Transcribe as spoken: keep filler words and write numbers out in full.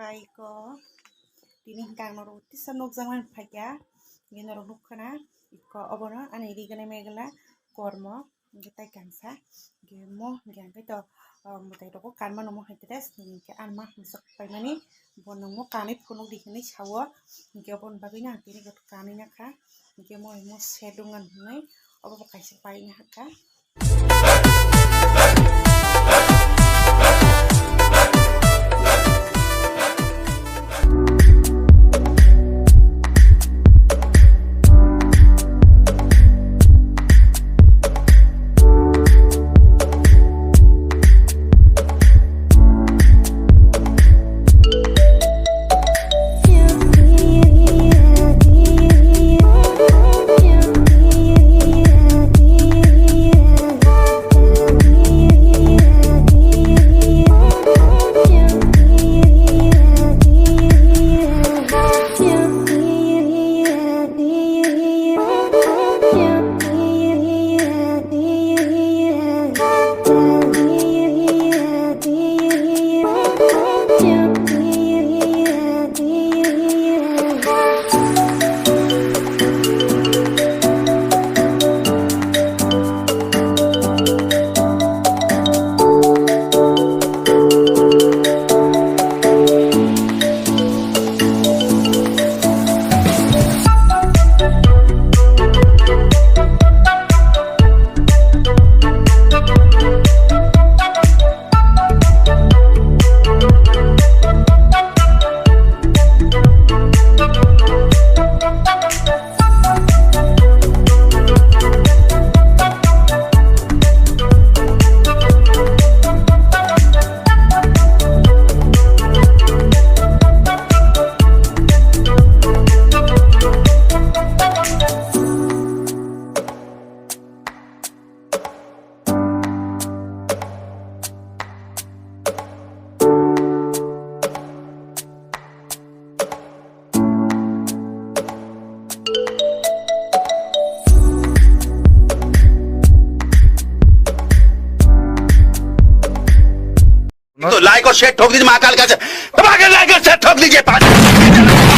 Pai ko tini hwnkhe ang norok tisa nukjakmani phaikha, hwnkhe norok nukkhana iko obono ani rigana megala kormo, hwnkhe tai kangsa, hwnkhe mo hwnkhe ang khe to, ah, mwtai rogo kanmano mo hai tres, hwnkhe ang ma hamsok paimani bo nungmo kanwi phunuk di hinwi sao, hwnkhe oboni bagwino ang tini kanwi nakha, hwnkhe mo mo sedung ang hinwi obo bo kaisa paina hakha. तो लाइक और शेयर ठोक दीजिए महाकाल का, दबा के लाइक और शेयर ठोक दीजिए।